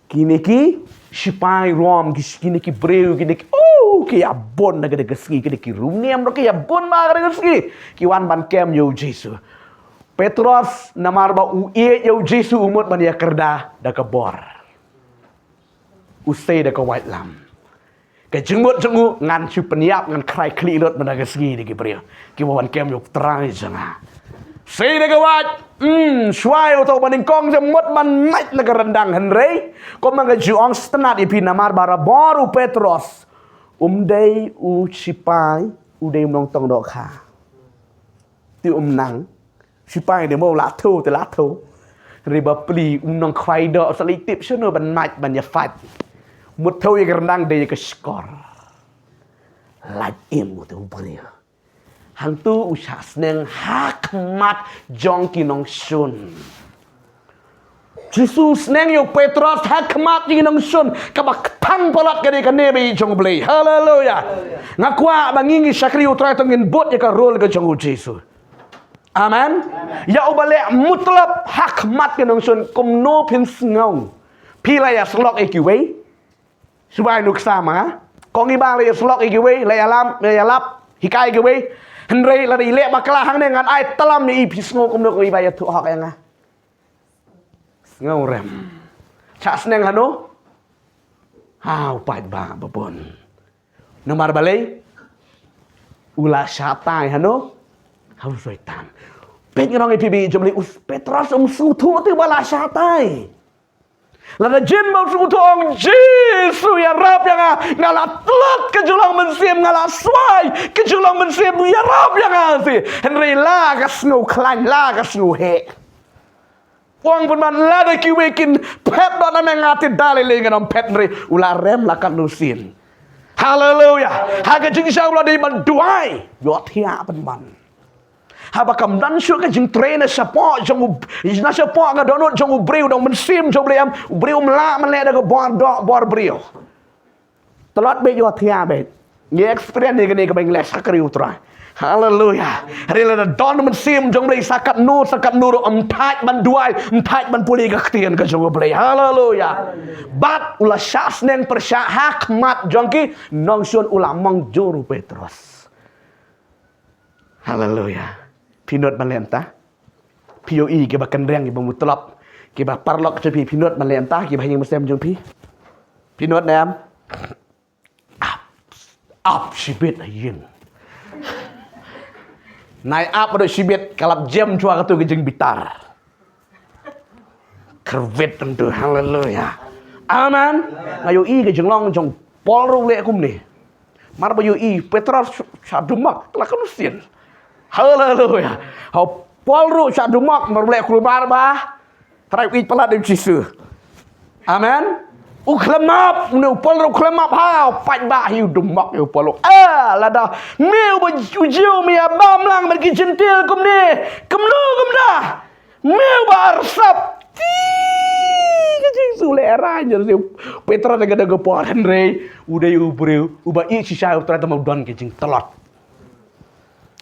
kine ki shipai Rom, ki, kine ki briew, kine ki, oh, ki ïa bun na kata ka sngi, kine ki riewniam ruh ki ïa bun na kata ka sngi. Ki wan ban kem ïa u Jisu. Petros namar ba u ïeit ïa u Jisu u mut ban ïa kyrda da ka bor. U sei da ka waitlam. Ka jingmut jong u, ngan shu pynïap, ngan khrai khlieh lut mynta ka sngi da ki briew kiba wan kem ïa u Trai jong nga. Sei da ka wait, hmm, shuwa ïa uto uba nyngkong te mut ban nait na ka ryndang, hynrei kumba nga ju ong sngewtynnat ïa phi, namar barabor u Petros um dei u shipai, u dei u nongtong dohkha. Te um nang shipai ne mo, la thew te la thew. Hynrei bapli u nongkhwai doh sa leit tip shano ban mait ban ïa fight. Mut thew ïa ka ryndang dei ïa ka shkor. Lait im u te u briew. Hangtu u shah sneng ha khmat jong ki nongshun. Jisu sneng ïa u Petros ha khmat jong ki nongshun, kaba kthang palat ka dei ka nebe jong U Blei. Haleluya. Nga kwah ba ngi ngi shakri U Trai to ngin bud ïa ka role ka jong u Jisu. Amen. Ïa uba leh mutlop ha khmat ki nongshun, kumno phin sngew? Phi la ïa syllok ïa kiwei? Shu bai nuksa ma nga. Ko ngi ba la ïa syllok ïa kiwei, la ïa lam, la ïa lap, hikai ïa kiwei. Hynrei lada i leh bakla hangne ngan ai tlam ïa i, phi sngew kumno ko i ba ïathuh hok ïa nga? Sngew rem. Shah sneng hano? Ha u paidbah ba bun. Namar balei? U la shah tai hano? Ha u Soitan. Peit, nga ong ïa phi ba jong u Petros um sngewthuh te ba la shah tai. Lada jin ba u sngewthuh, ong, Jisu, ïarap ïa nga, nga la tlot ka jinglong mynsiem, nga la swai ka jinglong mynsiem, ïarap ïa nga shi. Hynrei la ka sngew khlaiñ, la ka sngew heh. Ong pynban, lada kiwei kin phet dohnud na me, nga te da lei lei ngan ym phet, hynrei u la rem la katno sien. Haleluya. Ha ka jingshisha u la dei ban duwai. Ïohthiah pynban. Haba kam don shuh ka jingtrei na shapoh jong u, na shapoh ka dohnud jong u briew, dong mynsiem jong u briew, em, u briew um lah ban leh da ka bor doh bor briew. Tlot beit, ïohthiah beit. Ngi experience ïa kane kaba ngi leh shakri U Trai. Haleluya. Hynrei lada don mynsiem jong u Blei, sa katno sa katno ruh ym thait ban duwai, ym thait ban pule ka ktien ka jong u Blei. Haleluya. Bad u la shah sneng pyrshah ha khmat jong ki nongshun, u la mong jur u Petros. Haleluya. Phi nud ban leh mynta? Phi ïohi kiba kynriang, kiba mutlop, kiba paralok jong phi, phi nud ban leh mynta, kiba ha ïing mynsiem jong phi? Phi nud ne em? Ap, ap shibit ha ïing. Nai ap haduh shibit, ka lap jem shuwa kato ka jingbitar. Kyrwit hangto, haleluya. Amen. Nga ïohi ka jinglong jong Paul ruh u leh kumne. Mar ba ïohi Petros sha, sha dumok, la katno sien. Haleluya. Ha Paul ruh sha dumok, mar ba u leh kulmar ba Trai u ïeit palat ïa u Jisu. Amen. U khlem map, une u Paul ruh u khlem map, ha, u paidbah hi u dumok ïa u Paul ruh. Ah, lada me uba u Jiw me ïa bam lang bad ki Jentil kumne, kumno kumta? Me uba arsap. Ti Jisu leh rain, ïa u Petros ha kata ka por, hynrei u dei u briew uba ïeit shisha ïa u Trai, te ma u don ka jingtlot.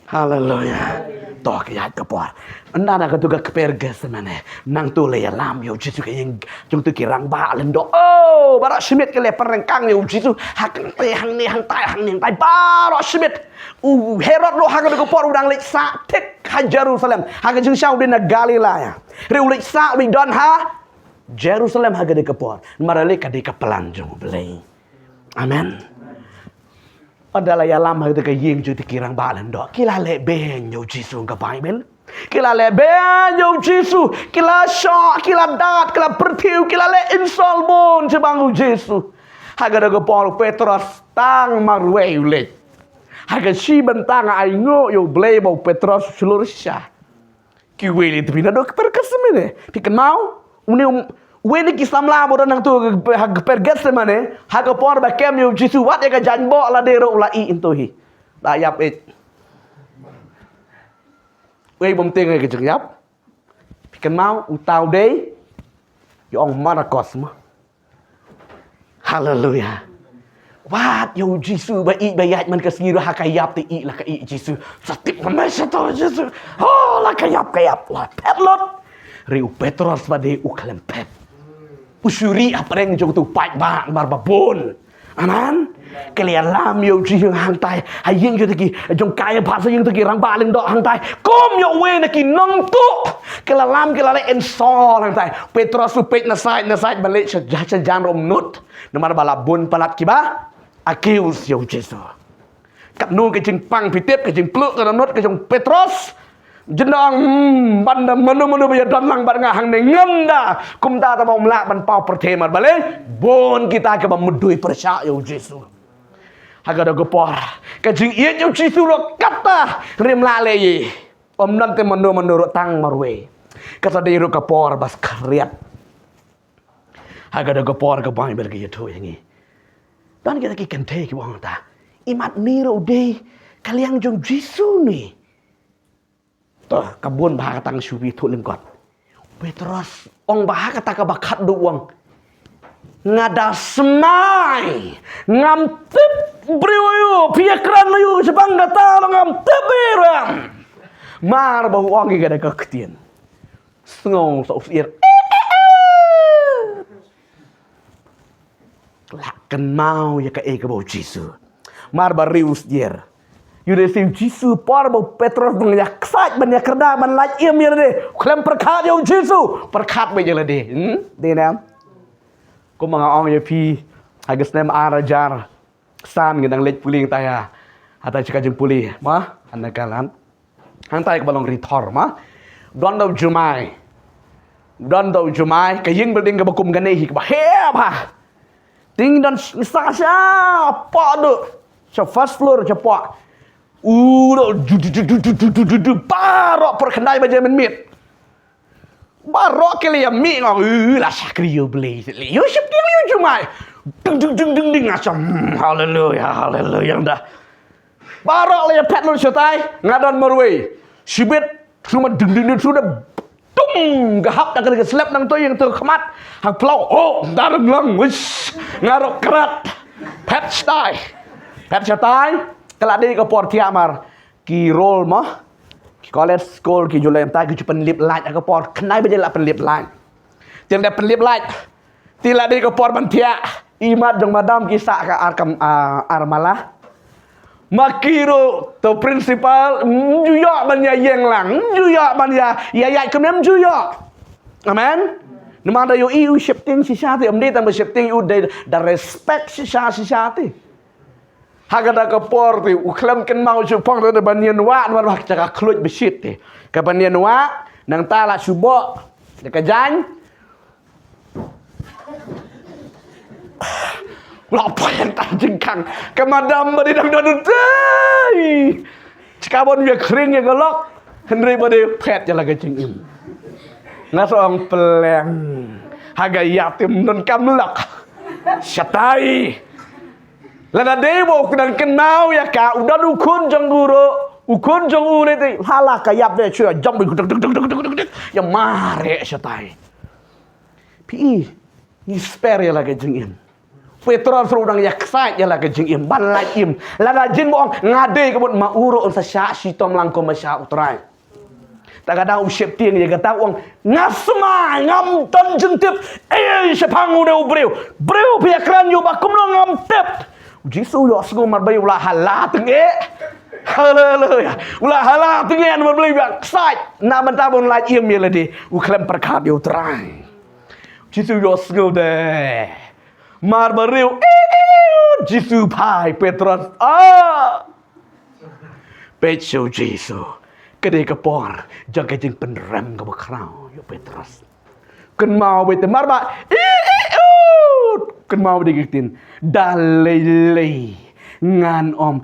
Haleluya. To ka ïaid ka por. Ynda na katu ka kper Gethsemane, nangtu la ïalam ïa u Jisu ka ïing jong tu ki rangbah lyngdoh. Oh, baroh shi miet ki la pynryngkang ïa u Jisu. Ha kane hangne hangtai, hangne hangtai, baroh shi miet. U Herod ruh ha katu ka por u dang leit sah thik ha Jerusalem. Ha ka jingshisha u dei na Galilea. Hynrei u leit sah, u leit don ha Jerusalem ha kata ka por. Namar lei ka dei ka plan jong U Blei. Amen. Ynda la ïalam ha kata ka ïing jong tu ki rangbah lyngdoh, ki la leh beiñ ïa u Jisu, ka Baibl. Ki la leh beiñ ïa u Jisu, ki la shoh, ki la dat, ki la pyrthiw, ki la leh insult bun shaphang u Jisu. Ha kata ka por u Petros tang marwei u leit. Ha ka shi bynta nga ainguh ïa U Blei ba u Petros u shlur shisha. Kiwei lei te phi naduh ka kper Gethsemane. Phi kynmaw? Une u, uwei na ki samla ba u don hangtu ha ka kper Gethsemane, ha ka por ba kem ïa u Jisu, wat ïa ka jaiñboh lade ruh u la ïeh hangtu hi. Da ïap ïeit. Uei bym tieng ïa ka jingïap? Phi kynmaw, uta u dei, ïa u ong Malakos mo. Haleluya. Wat ïa u Jisu ba ïeit ba ïaid man ka sngi ruh ha ka ïap te ïeit la ka ïeit Jisu. Sa tip ma me sha to Jisu. Oh, la ka ïap ka ïap la phet lut. Hynrei u Petros ba dei u khlem phet. U shu rieh hapdeng jong tu paidbah namar ba bun. Amen. Ki la ïalam ïa u Jisu hangtai ha ïing jong tu ki, jong Kaiaphas, ha ïing tu ki rangbah lyngdoh hangtai. Kum ïa uwei na ki nongtuh. Ki la lam, ki la leh insult hangtai. Petros u peit na side na side ban leit sha, sha jan ruh um nud. Namar ba la bun palat kiba accuse ïa u Jisu. Katno ka jingpang phi tip, ka jingpluh ka dohnud ka jong u Petros. Jin da ong, hmm, ban da mano mano ba ïadon lang bad nga hangne, ngam da. Kumta te ba um lah ban paw pyrthei mar balei. Bun kita kiba mudui pyrshah ïa u Jisu. Ha kata ka por, ka jingïeit ïa u Jisu ruh kata rim lah leh ïa. Ym don te mano mano ruh tang marwei. Kata dei ruh ka por ba skriat. Ha kata ka por ka Baibl ka ïathuh ïa ngi. Don kita ki kynthei kiba ong ta, i mat mih ruh u dei ka liang jong u Jisu ne. To ka bun bha ka tang shu ïathuh lyngkot. Petros ong bha ha kata kaba khatduh u ong, nga da smai, ngam tip briew aïu, phi ïakren aïu shaphang kata, ngam tip briew. Mar ba u ong ïa kata ka ktien, sngew sa u syier. La kynmaw ïa kaei kaba u Jisu. Mar ba rieh u syier. Ïa u dei u Jisu, por ba u Petros ban ïa ksaid, ban ïa kyrda, ban lait im ïa lade, u khlem pyrkhat ïa u Jisu. Pyrkhat beit ïa lade. Hmm? Dei ne em? Kumba nga ong ïa phi, ha ka snem ar hajar san ngi dang leit pule hangtai ha, hangtai sha ka jingpule, ma, ha Nagaland. Hangtai kaba long Ri Thor, ma. Don da u jumai. Don da u jumai, ka ïing building kaba kum kane hi kaba heh bha. Te ngi don sha, sha, shapoh duh. Sha first floor shapoh. U duh, ju, ju, ju, baroh por khyndai baje mynmiet. Baroh ki la ïa mih, nga ong, "Ï, la shakri ïa u Blei." Ïa u sheptieng, ïa u jumai. Ding, ding, ding, ding, ding, nga shah, hmm, haleluya, haleluya, ynda. Baroh la ïa phet lut shatai, nga don marwei. Shibit, shu ma ding, ding, ding, shu da. Tum, ka hap da ka slap nangto ïa ka khmat. Ha phlaw, oh, da rem lang, wish. Nga rok krat. Phet shatai. Phet shatai, ka la dei ka por thiah mar. Ki rol mo, ki college school, ki ju leh mynta, ki ju pynlip light ha ka por khyndai baje la pynlip light. Te ynda pynlip light, te la dei ka por ban thiah, i mat jong madam ki sah ka ar kam, ah, ar mala. Ma ki ruh to principal, ym ju ïoh ban ïa ïeng lang, ym ju ïoh ban ïa, ïa, ïa, kumne ym ju ïoh. Amen. Namar da ïohi u sheptieng shisha te, ym dei tang ba sheptieng, u dei da respect shisha shisha te. Ha kata ka por te, u khlem kynmaw shuh phong te, ban ïeng wah, namar ba ka khluit bishit te. Ka ban ïeng wah, nangta la shu boh da ka jaiñ. La poi hangta jingkhang. Ka madam ba dei dang don te. Shikabon ïa khring ïa ka lok. Hynrei ba dei phet ïa la ka jingim. Nga sa ong pleng. Ha ka ïa te ym don kam lok. Shatai. Lada dei ba u dang kynmaw ïa ka, u don u khun jong u ruh, u khun jong u lei te, hala ka ïap de shu jump, duk, duk, duk, ïa mareh shatai. Phi i, Ngi spare ïa la ka jingim. Petros ruh u dang ïa excite ïa la ka jingim ban lait im. Lada jin ba ong nga dei ka mut ma u ruh un sa shah shitom lang kum ba shah u Trai. Ta ka dang u sheptieng ïa kata u ong nga smai ngam don jingtip. Ei shaphang une u briew. Briew phi ïa kren ïa u ba kumno ngam tip. U Jisu u ïohsngew namar ba u la hala teng eh. Haleluya. U la hala teng eh namar ba u la excite. Na mynta ba un lait im ïa lade u khlem pyrkhat ïa u Trai. U Jisu u ïohsngew de. Mar ba riew. Jisu phai Petros. Ah. Peit sha u Jisu. Ka dei ka por jong ka jingpynrem kaba khraw ïa u Petros. Kynmaw beit te mar ba. Kynmaw beit te ka ktien. Da lei lei ngan ym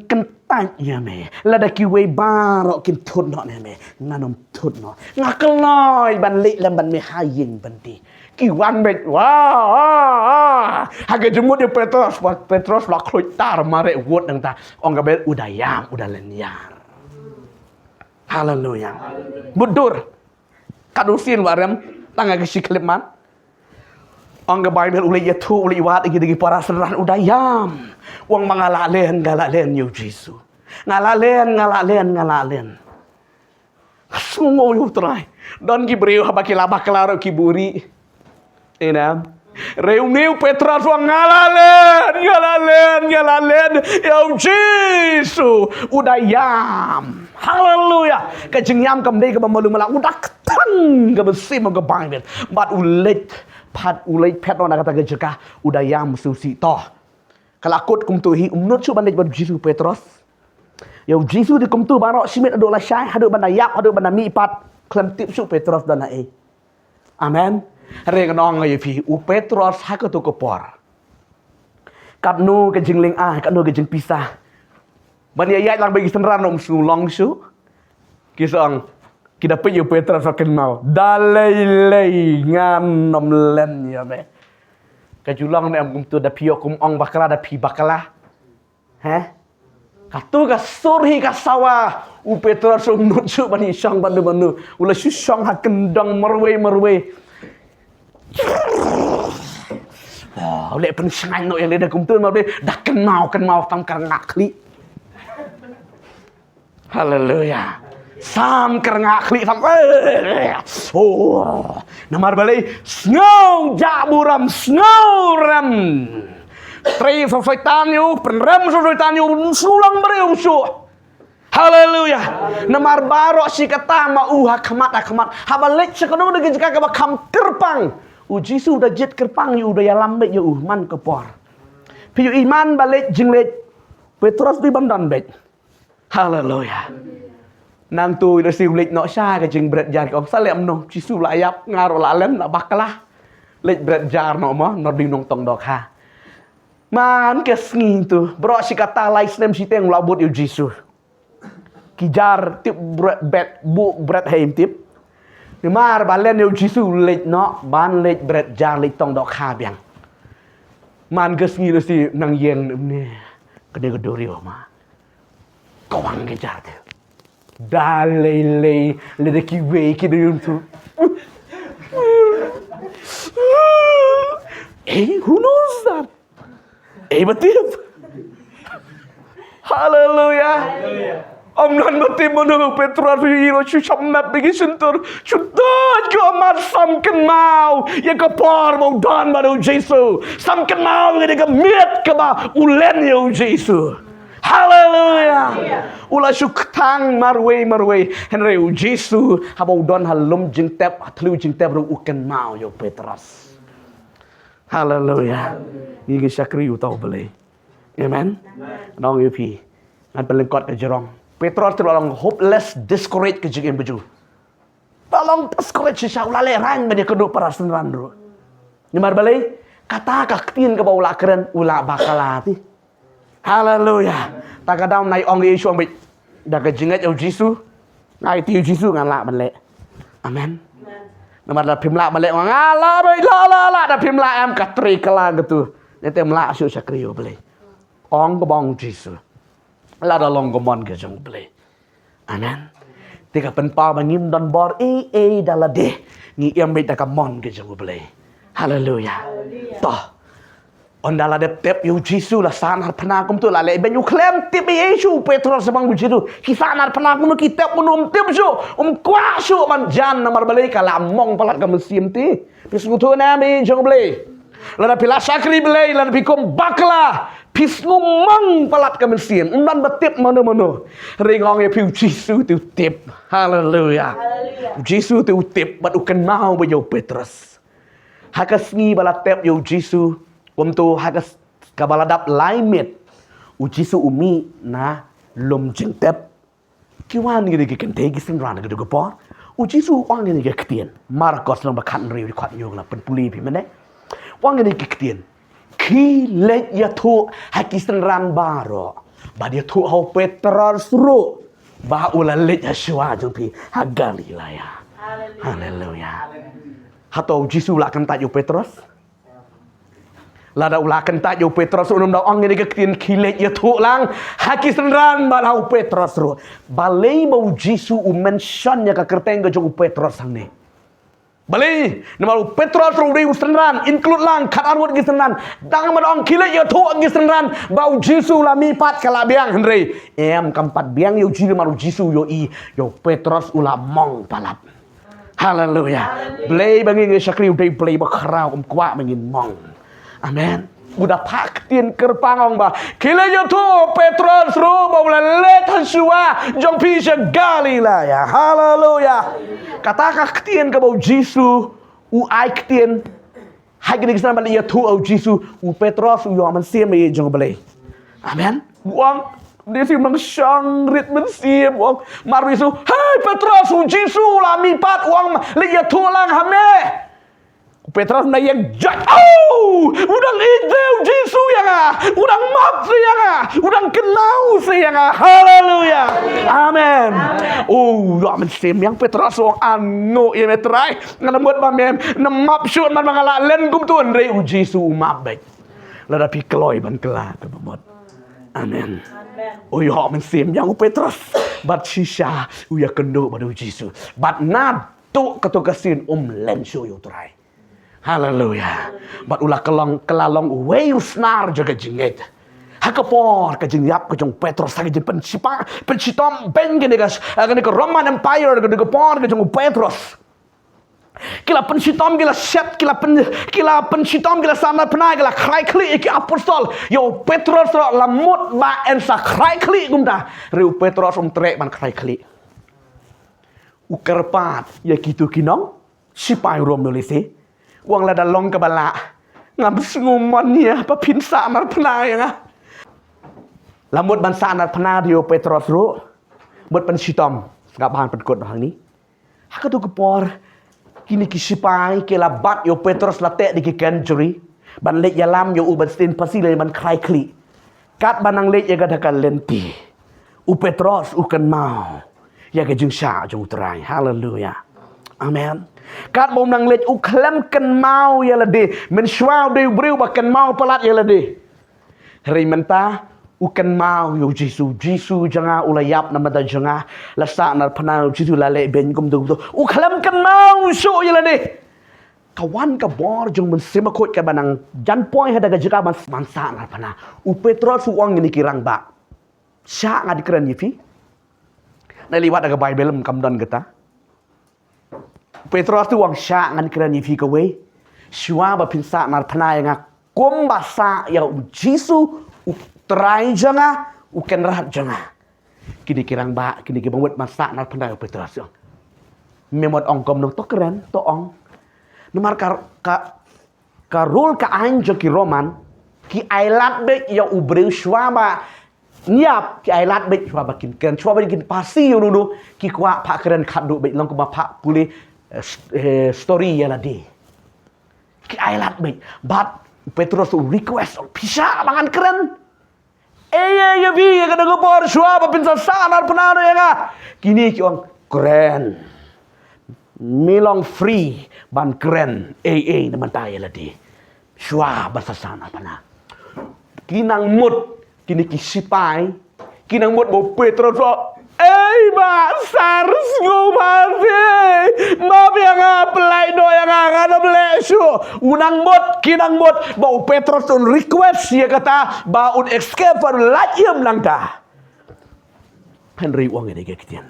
kyntait ïa me. Lada kiwei baroh kin thut noh na me, ngan ym thut noh. Nga kloi ban leit lem bad me ha ïing byndi. Ki wan beit. Wah, wah, wah. Ha ka jingmut ïa u Petros, Petros la khluit tar mareh wut nangta. Ong ka Baibl u da ïam, u da lynñiar. Haleluya. Mutdur. Katno sien ba rem tang ha ka shi khyllipmat. Ong ka Baibl u leit ïathuh, u leit wad ïa ki da ki para synran, u da ïam. U ong ma nga la len, nga la len ïa u Jisu. Nga la len, nga la len, nga la len. Sngew ïa u Trai. Don ki briew haba ki la bakla ruh ki buhrieh. Amen. Hynrei une u Petros u ong nga la len, nga la len, nga la len ïa u Jisu. U da ïam. Haleluya. Ka jingïam kam dei kaba malu mala. U da kthang kaba shim ka Baibl. Bad u leit pat, u leit phet noh na kata ka jaka. U da ïam sngewsih to. Ka la kut kumto hi, um nud shuh ban leit bad u Jisu Petros. Ïa u Jisu dei kumto baroh shi miet haduh lashai, haduh ban da ïap, haduh ban da mihpat. Khlem tip shuh Petros don haei. Amen. Hynrei ngan ong ïa phi, u Petros ha kato ka por. Katno ka jinglyngai, katno ka jingpisa. Ban ïa ïaid lang bad ki synran um shu long shuh. Ki sa ong, ki da peit ïa u Petros ba kynmaw. Da lei lei ngan ym len ïa me. Ka ju long ne em kumto, da phi ïoh kum ong bakla, da phi bakla. He? Kato ka sur hi ka sawa. U Petros um nud shuh ban ïashong bad mano mano. U la shu shong ha kyndong marwei marwei. Oh, u leh pynshngaiñ noh ïa lade kumto marwei. Da kynmaw kynmaw tam kar ngak khlieh. Haleluya. Sam kyrngah khlieh sam. Oh. Namar balei? Sngew jah burom, sngew rem. Trei sa Soitan ïa u, pynrem sa Soitan ïa u, sngew long briew shuh. Haleluya. Namar baroh shi katta ma u ha khmat ha khmat. Haba leit sha kano kano ka jaka kaba kham kyrpang, u Jisu da jied kyrpang ïa u, da ïalam beit ïa u man ka por. Phi ïohi man ba leit jingleit Petros dei ban don beit. Haleluya. Nangtu ïa u Jisu u leit noh sha ka jingbret jar, ki ong sa leh kumno, Jisu la ïap, nga ruh la lem, la bakla. Leit bret jar noh mo, nor dei nongtong dohkha. Man ka sngi tu, baroh shi katta lai snem shiteng la bud ïa u Jisu. Ki jar tip bret, bret, buh bret ha im tip. Namar ba len ïa u Jisu leit noh, ban leit bret jar, leit tong dohkha biang. Man ka sngi la shi nang ïeng ne, kane ka duriaw ma. Kawang ka jar te. Da lei lei, lada kiwei ki da ïoh tu. Hey, who knows that? Ei ba tip. Haleluya. Ym don ba tip mano, Petros u ïohi ruh shu shah map bad ki shyntur. Shu dot ki ong mar sam kynmaw ïa ka por ba u don bad u Jisu. Sam kynmaw ïa ka miet kaba u len ïa u Jisu. Haleluya. U la shu kthang marwei marwei. Hynrei u Jisu haba u don ha lum jingtep, ha thliew jingtep ruh u kynmaw ïa u Petros. Haleluya. Ngi ki shakri uta U Blei. Amen. Ngan ong ïa phi, ngan pynlyngkot ka jrong. Petros te u la long hopeless, discouraged ka jingim baju. U la long discouraged shisha, u la lehraiñ ban ïakynduh para synran ruh. Namar balei? Kata ka ktien kaba u la kren, u la bakla te. Haleluya. Ta ka daw nai ong ïa u shong beit. Da ka jingngeit ïa u Jisu. Nga aiti ïa u Jisu ngan lah ban leh. Amen. Namar da phim lah ban leh nga lah beit, lah lah lah, da phim lah em, ka trei ka la katu. Nete ym lah shuh shakri ïa U Blei. Ong kaba ong u Jisu. Lada long ka mon ka jong U Blei. Amen. Te ka pynpaw ba ngim don bor ei ei da lade. Ngi im beit da ka mon ka jong U Blei. Haleluya. To. Ynda la dep tip ïa u Jisu la sahnarphna kumto, la leh beiñ, u khlem tip ïa u Petros bad u Jisu. Ki sahnarphna kumno, ki tip kumno, um tip shuh, um kwah shuh ban jan, namar balei? Ka la mong palat ka mynsiem te. Phi sngewthuh ne em, i jong Blei? Lada phi la shakri Blei, lada phi kum bakla, phi sngewmong palat ka mynsiem, ym don ba tip mano mano. Hynrei nga ong ïa phi, u Jisu te u tip. Haleluya. U Jisu te u tip bad u kynmaw bad ïa u Petros. Ha ka sngi ba la tep ïa u Jisu, kumto ha ka s-, kaba la dap lai miet, u Jisu u mih na lum jingtep. Ki wan kine ki kynthei ki synran ka dei ka por. U Jisu u ong kine ki ktien. Markos lynnong ba khathynriew, dkhot hynñiew, la pynpule phi mynne. U ong kine ki ktien. Khie leit ïathuh ha ki synran baroh, bad ïathuh ha u Petros ruh ba u la leit ha shuwa jong phi ha Galilea. Haleluya. Hato u Jisu u la kyntait ïa u Petros? Lada u la kyntait ïa u Petros, un ym da ong kine ki ktien, khie leit ïathuh lang ha ki synran bad ha u Petros ruh. Balei ba u Jisu u mention ïa ka kyrteng ka jong u Petros hangne? Balei? Namar u Petros ruh u dei u synran, include lang, khatar ngut ki synran. Dang ban ong khie leit ïathuh ki synran ba u Jisu u la mihpat, ka la biang, hynrei em, kam pat biang ïa u Jisu, namar u Jisu u ïohi ïa u Petros u la mong palat. Haleluya. Blei ba ngi ngi shakri u dei Blei bakhraw, um kwah ba ngin mong. Amen. U da phah ktien kyrpang, ong ba khie leit ïathuh Petros ruh ba u la leit ha shuwa jong phi sha Galilea. Haleluya. Kata ka ktien kaba u Jisu u ai ktien ha kine ki synran ban ïathuh ha u Jisu, u Petros u ïoh mynsiem ïa i jong u Blei. Amen. U ong, u Jisu u nang shong rit mynsiem, u ong, mar u Jisu, "Hei Petros, u Jisu u la mihpat, u ong leit ïathuh lang ha me." U Petros u nang ïeng jait, "Oh, u dang ïeit te u Jisu ïa nga, u dang map te ïa nga, u dang kynmaw te ïa nga." Haleluya. Amen. Oh, u ïoh mynsiem ïa u Petros, u ong, "Ano ïa me Trai, nga la mut ba mem, nga map shuh, namar ba nga la len kumto, hynrei u Jisu u map beit." Lada phi kloi ban kylla, te ba mut. Amen. U ïoh mynsiem ïa u Petros bad shisha u ïakynduh bad u Jisu. Bad naduh kato ka sien um len shuh ïa u Trai. Haleluya. Bad u la kylla long, kylla long uwei u snar jong ka jingngeit. Ha ka por ka jingïap ka jong u Petros, ha ka jingpynshipang, pynshitom beiñ kane ka, kane ka Roman Empire, kane ka por ka jong u Petros. Ki la pynshitom, ki la shet, ki la pyn-, ki la pynshitom, ki la sahnarphna, ki la khrai khlieh ïa ki apostol. Ïa u Petros ruh la mut ba yn sa khrai khlieh kumta. Hynrei u Petros um treh ban khrai khlieh. U kyrpad ïa kito ki nong sipai Rom, ïa lehse. U ong lada long kaba lah, ngam sngewmon ïa ba phin sahnarphna ïa nga. La mut ban sahnarphna de ïa u Petros ruh. Mut pynshitom. Sngap ban pynkut hangne. Ha kato ka por, kine ki sipai ki la bat ïa u Petros, la teh da ki kynjri ban leit ïalam ïa u ban sdien phasi lane ban khrai khlieh. Katba nang leit ïa kata ka lynti, u Petros u kynmaw ïa ka jingshah jong u Trai. Haleluya. Amen. Katba u nang leit u khlem kynmaw ïa lade. Mynshuwa u dei u briew ba kynmaw palat ïa lade. Hynrei mynta u kynmaw ïa u Jisu. Jisu jong nga u la ïap na bynta jong nga. La sahnarphna, u Jisu la leh beiñ kumto kumto. U khlem kynmaw shuh ïa lade. Ka wan ka bor jong u Mynsiem Bakhuid kaba nang jan poi ha kata ka jaka ban, ban sahnarphna. U Petros u ong ïa kine ki rangbah, shah ngan kren ïa phi. Nalor wat ha ka Baibl kam don kata. Petros te u ong, shah ngan kren ïa phi kawei. Shuwa ba phin sahnarphna ïa nga kumba sah ïa u Jisu, u Trai jong nga, u Kynrad jong nga. Kine ki rangbah, kine kiba mut ban sahnarphna ïa u Petros, ong. Me mut ong kumno, to kren, to ong. Namar ka, ka, ka rule, ka aiñ jong ki Roman, ki ailad beit ïa u briew shuwa ba ïap, ki ailad beit shuwa ba kin kren, shuwa ba kin phasi ïa uno uno, ki kwah phah kren khatduh beit, long kumba phah pule, eh, st-, eh, story ïa lade. Ki ailad beit. Bad u Petros u request, phi shah ba ngan kren. Ei, ei, ïa phi, ïa kata ka por shuwa ba phin sa sahnarphna noh ïa nga. Kine ki ong, kren. Me long free ban kren ei ei na bynta ïa lade. Shuwa ba sa sahnarphna. Ki nang mut kine ki sipai, ki nang mut ba u Petros u ong, ei, ba sar sngewbha te. Map ïa nga, pynlait noh ïa nga, nga Ym leh shuh, u nang mut, ki nang mut, ba u Petros un request ïa kata, ba un escape, ba un lait ïem nangta. Hynrei u ong ïa kane ka ktien.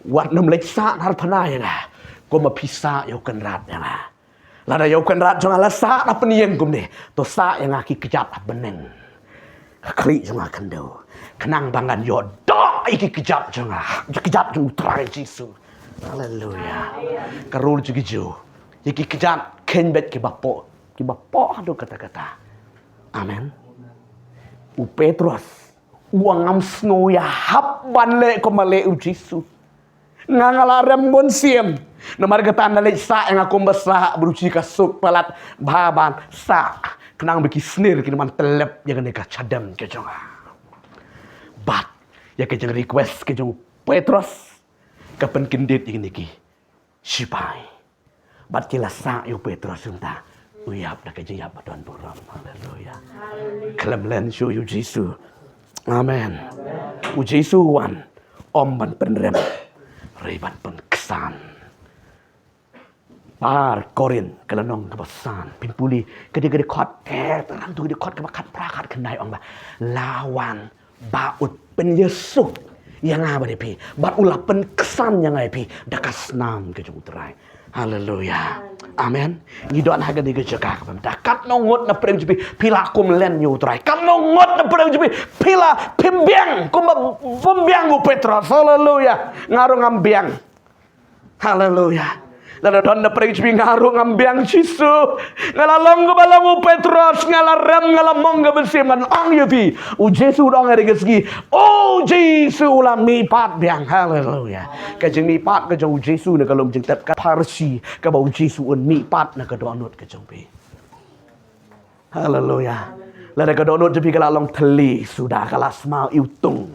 Wat nym leit sah narphna ïa nga, kumba phi sah ïa u kynrad ïa nga. Lada ïa u kynrad jong nga la sah na pynïeng kumne, to sah ïa nga ki kjat ha bneng. Ka khlieh jong nga khyndew. Khnang ba ngan ïoh doh ïa ki kjat jong nga. Ïa ki kjat jong u Trai Jisu. Haleluya. Ka rul jong ki Jiw. Ïa ki kjat kheiñ beit kiba poh. Kiba poh haduh katta katta. Amen. U Petros u ong ngam sngew ïahap ban leh kumba leh u Jisu. Nga nga la rem bun sien. Namar kata nga leit sah ïa nga kumba sah briew shi ka suk palat bha ban sah. Khnang ba ki snier kin ym ban tyllep ïa kane ka shadem ka jong nga. Bad ïa ka jingrequest ka jong u Petros ka pynkyndit ïa kine ki shipai. Bad ki la sah ïa u Petros kumta. U ïap da ka jingïap ba don burom. Haleluya. Khlem len shuh ïa u Jisu. Amen. U Jisu u wan ym ban pynrem, hynrei ban pynksan. Ar Korinth ka lynnong kaba san. Phin pule ka dei ka dkhot, eh, tang tu ka dkhot kaba khatphra khatkhyndai, ong ba la wan ba u pynïasuk ïa nga bad ïa phi, bad u la pynksan ïa nga ïa phi da ka snam ka jong u Trai. Haleluya. Amen. Ngi don ha kane ka jaka kaba mynta. Katno ngut na pdeng jong phi phi la kum len ïa u Trai. Katno ngut na pdeng jong phi phi la, phim biang kumba phim biang u Petros. Haleluya. Nga ruh ngam biang. Haleluya. Lada don na pdeng jong phi, nga ruh ngam biang Jisu. Nga la long kaba long u Petros, nga la rem, nga la mong ka mynsiem, ngan ong ïa phi, u Jisu u dang ïa ka sngi. U Jisu u la mihpat biang. Haleluya. Ka jingmihpat ka jong u Jisu ne ka long jingtep ka pharshi kaba u Jisu un mihpat na ka dohnud ka jong phi. Haleluya. Lada ka dohnud jong phi ka la long thylli suda, ka la sma iwtung,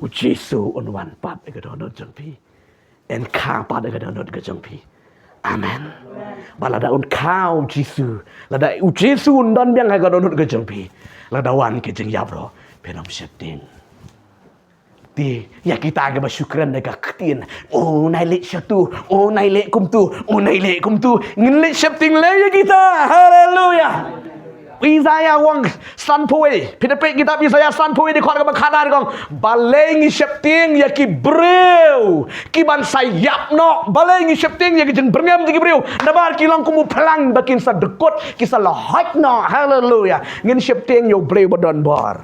u Jisu un wan pat ïa ka dohnud jong phi. Un kha pat ïa ka dohnud ka jong phi. Amen. Ba lada un kha u Jisu, lada u Jisu un don biang ha ka dohnud ka jong phi, lada wan ka jingïap ruh, phin ym sheptieng. Te ïa kita kiba shu kren da ka ktien, u nai leh shatu, u nai leh kumtu, u nai leh kumtu, ngin leh sheptieng leh ïa kita. Haleluya. Isaiah u ong sanphew, phi da peit kitab Isaiah sanphew, dkhot kaba khatar ka ong, balei ngi sheptieng ïa ki briew ki ban sa ïap noh, balei ngi sheptieng ïa ki jingbyrngem jong ki briew, namar ki long kum u phlang ba kin sa dkut, ki sa lhot noh. Haleluya. Ngin sheptieng ïa u briew ba don bor.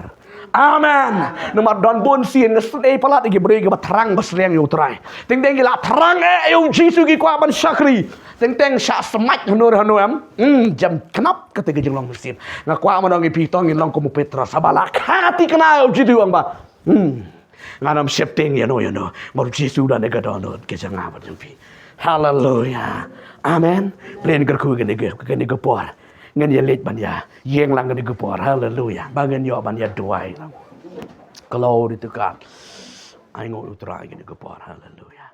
Amen. Namar don bun sien nga sngewthuh palat ïa ki briew kiba thrang ba sliang ïa u Trai. Teng teng ki la thrang eh ïa u Jisu, ki kwah ban shakri. Teng teng shah smat hano hano em. Hmm, jem khnap kata ka jinglong mynsiem. Nga kwah ban ong ïa phi, to ngin long kum u Petros, haba la kha thikna ïa u Jisu, ong ba, hmm, ngan ym sheptieng ïano ïano, namar u Jisu u don ha ka dohnud ka jong nga bad jong phi. Haleluya. Amen. Pynban kyrkhu kane ka, kane ka por. Ngin ïa leit ban ïa ïeng lang kane ka por. Haleluya. Ba ngin ïoh ban ïa duwai lang. Glory to God. Ai nguh ïa u Trai kane ka por. Haleluya.